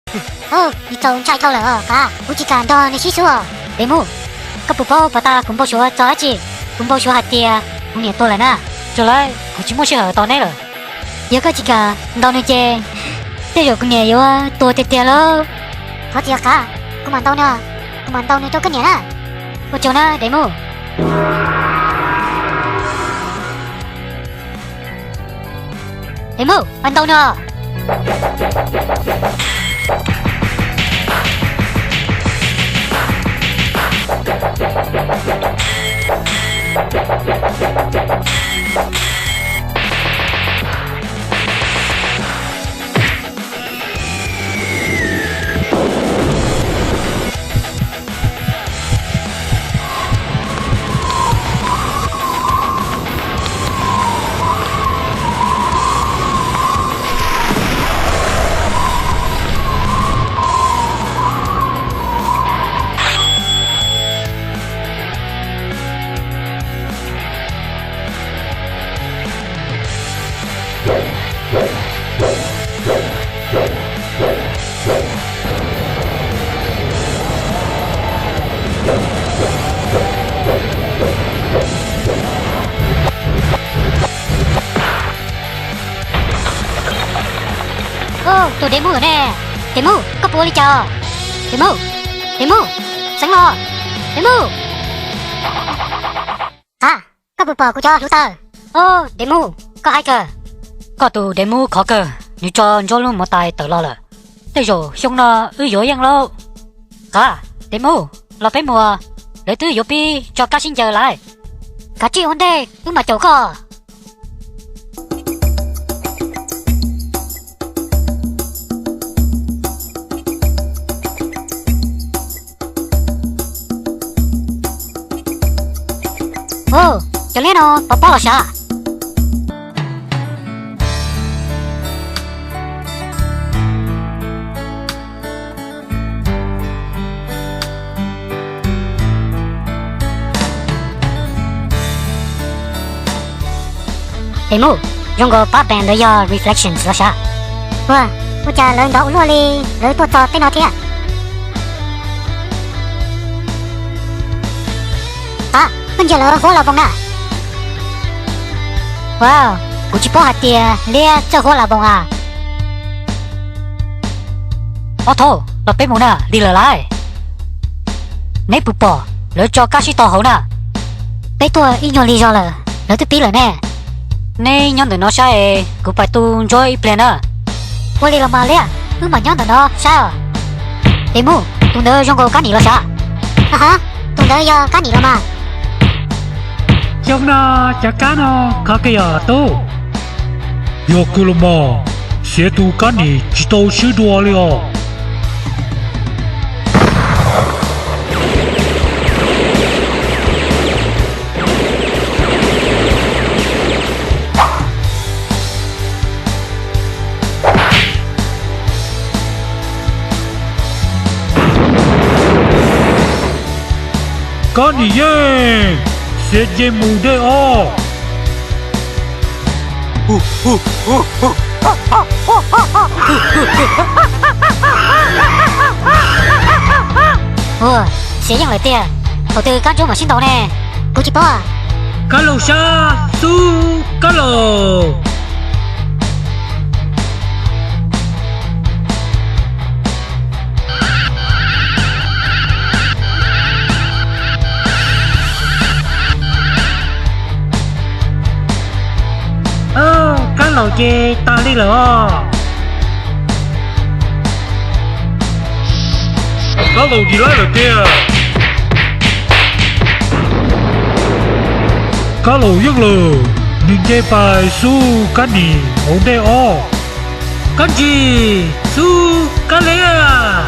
Nws txaus ntshai dhau lawm os Qav, kuv tsis kam nrog nws sib xub os. Dev Mus, koj puas paub pas tas kuv npau suav txog dab tsi? Kuv npau suav hais tias kuv niam tuag lawm na. Tsaug Laib, kuv tsis muaj sij hawm tos neb lawm. Yog koj tsis kam ntaus nws ces tej zaum kuv niam yuav tuag tiag tiag lauj. Thov txim Qav, kuv mam ntaus nws, kuv mam ntaus nws rau koj niam na. Ua tsaug na Dev Mus. Dev Mus, ntaus nws os. Tus Dev Mus ne, Dev Mus, koj puas ua li cas? Dev Mus, Dev Mus, xeev los, Dev Mus. Qav, koj puas pom kuv cov hluav taws? Dev Mus, koj haib kawg. Koj tus Dev Mus khov kawg, nws tso Ntsuab lub mus tais tawm los lawm. Tej zaum xyoo no wb yuav yeej lauj. Qav, Dev Mus, los peb mus, lawv twb yuav pib tso kab sib ncaws lawm. Kav tsij ua ntej wb mam caum koj. Cov liab no pov pob los sav. Dev Mus, zoo nkaus pab band ntawd yog Reflections los sav. Ua, ua cas lawv ntov ua luaj li, lawv tuaj txog tej no thiab. Qav, koj ntsia lawv huab las voos na. Wow, kuv tsis paub hais tias liab txawj huab las voos a. Ob thaub, los peb mus na, lig lawm lauj. Neb puas pom lawv tso kab sib tog hauv na? Peb tuaj ib nyuag lig zog lawm, lawv twb pib lawm ne. Neb nyob ntawm no saib es kuv pais tu Ntsuab ib pliag na. Ua li los mas liab, wb mam nyob ntawm no saib os. Dev Mus, tus ntawd zoo nkaus kab nim los sav. Ha ha, tus ntawd yog kab nim los mas. Xyoo no cov kab no khov kawg yog tub. Yog kawg los mas, xiav tus kab nim tsis tau swb dua li os. Kab nim yeej, xiav nce mus dej os. Ua, xiav yeej lawm tiag. Thaum twg kab ntsuab mam sib ntaus ne? Kuv tsis paub. Kab laus sab xub kab laus. Kab laus ces tag li lawm os. Kab laus tsis laib lawm tiag. Kab laus yeej lawm, nws nce pais xub kab nim hauv ntej os. Kab ntsis xub kab liab.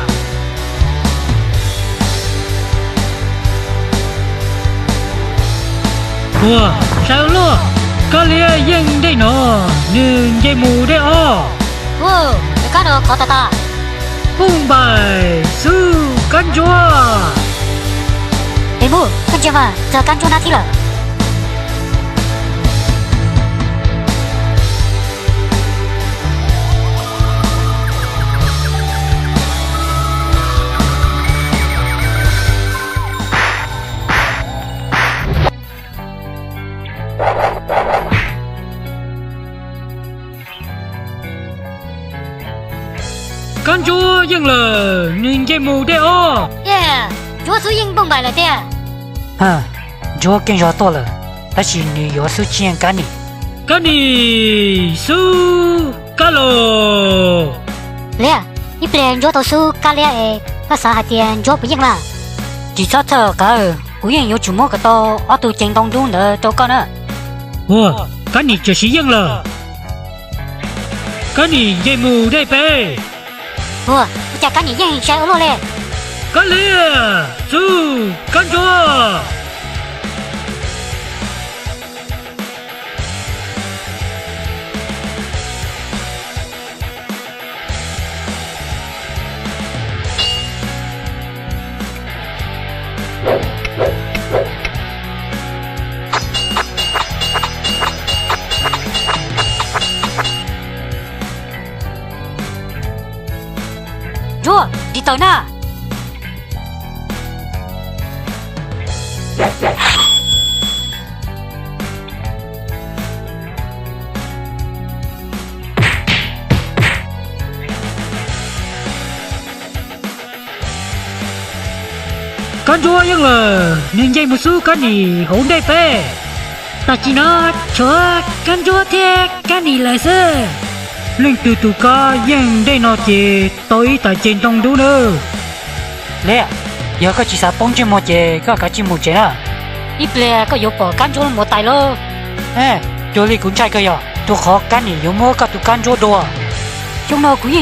Ua, saib luaj, kab liab yeej ntej no, nws nce mus dej os. Ua, cov kab no qhov tas tas. Puj npaim xub kab ntsuab. Dev Mus, koj ntsia mas, txog kab ntsuab nab thib lawm. Kab Ntsuab yeej lawm, nws nce mus dej os. Ntsuab xub yeej npauj npaim lawm tiag. Ntsuab keej zog tuaj lawm, tab sis nws yuav xub tsis yeej Kab Nim. Kab Nim xub Kab los. Liab, ib pliag Ntsuab tau xub Kab Liab es koj xav hais tias Ntsuab puas yeej mas? Tsis txhob txhawj Qav, kuv yeej yuav tsum muab kom tau ob tug ceev ntoo dub ntawd rau koj na. Ua, Kab Nim txawm sim yeej lawm. Kab Nim nce mus dej peb. Ua, ua cas Kab Nim yeej sai ua luaj li. Kab Liab xub Kab Ntsuab. Ntsuab, dim tawm na. Kab Ntsuab yeej lawm, nws nce mus xub Kab Nim hauv ntej peb. Tam sim no tshuav Kab Ntsuab thiab Kab Nim lawm xwb. Leej twg tus kab yeej ntej no ces tau ib tais ceev ntoo dub nawb. Liab, yog koj tsis xav poob ntsej muag ces koj kav tsij mus tsev na. Ib pliag koj yuav pom Kab Ntsuab mus tais lauj. Cuag li kuv ntshai kawg yog rau qhov Kab Nim yuav muab koj tus Kab Ntsuab dua. Xyoo no kuv yeej